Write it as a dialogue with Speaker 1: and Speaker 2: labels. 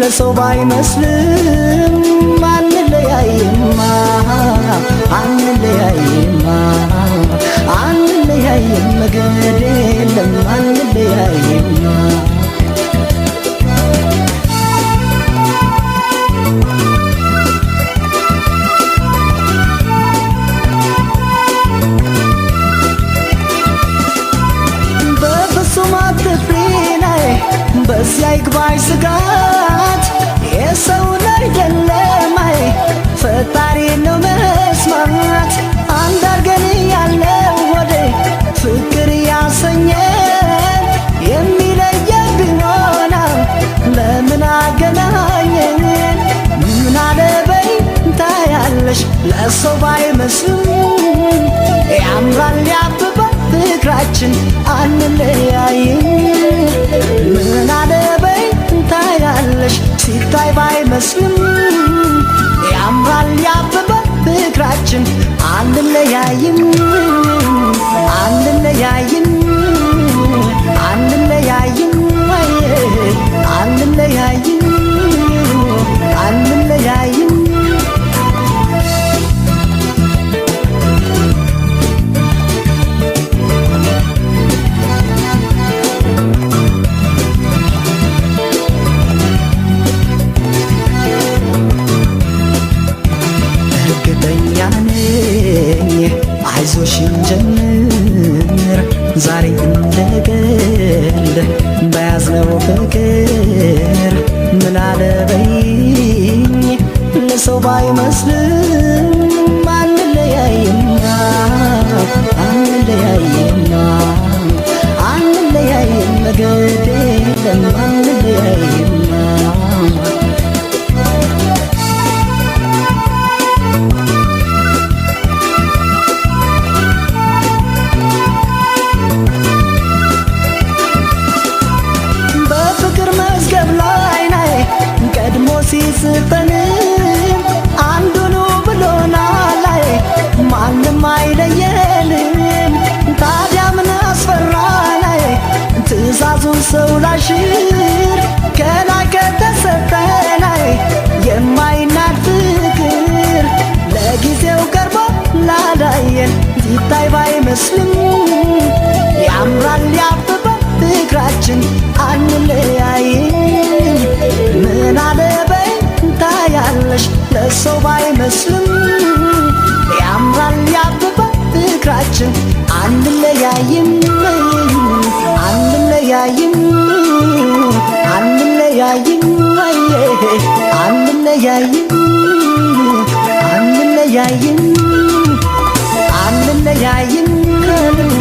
Speaker 1: ለሰው ባይመስልም አንለያይማ አንለያይማ አንለያይም ግድ የለም አንለያይማ። በፍጹም አትፍሪ ነይ በዚያ ይግባሽ ስጋት የሰውን አይደለም አይ ፈጣሪ ነው መስማት አንድ አርገን ያለው ወደ ፍቅር ያሰኘን የሚለየን ቢሆንም ለምን አገናኘን? ምን አለበይ ታያለሽ ለሰው ባይመስልም ያምራል ያብባል ፍቅራችን አንለያይም። ምን አለበይ ታያለሽ ሲታይ ባይመስልም ያምራል ያብባል ፍቅራችን አንለያይም አንለያይም አንለያይም አንለያይም አንለያይም። እርግጠኛ ነኝ አይዞሽ እንጀምር ዛሬ እንደ ቀልድ በያዝነው ፍቅር ምን አለበይኝ ለሰው ባይመስልም አንለያይማ አንለያይማ አንለያይም ግድ የለም አንለያይማ። በፍቅር መዝገብ ላይ ናይ ቀድሞ ሲጽፈን አንዱኑ ብሎናል ላይ ማንም አይለየንም። ታዲያ ምን አስፈራን? ትእዛዙን ሰው ላሽር ከላይ ከተሰጠን የማይናድ ፍቅር ለጊዜው ቀርቦ ላላየን ሲታይ ባይመስልም ያምራል ያብባል ፍቅራችን አንለያይም። ምን አለበይ ታያለሽ ለሰው ባይመስልም ያምራል ያብባል ፍቅራችን አንለያይም አንለያይም አንለያይም አንለያይም አንለያይም አንለያይም።
Speaker 2: ከልቤ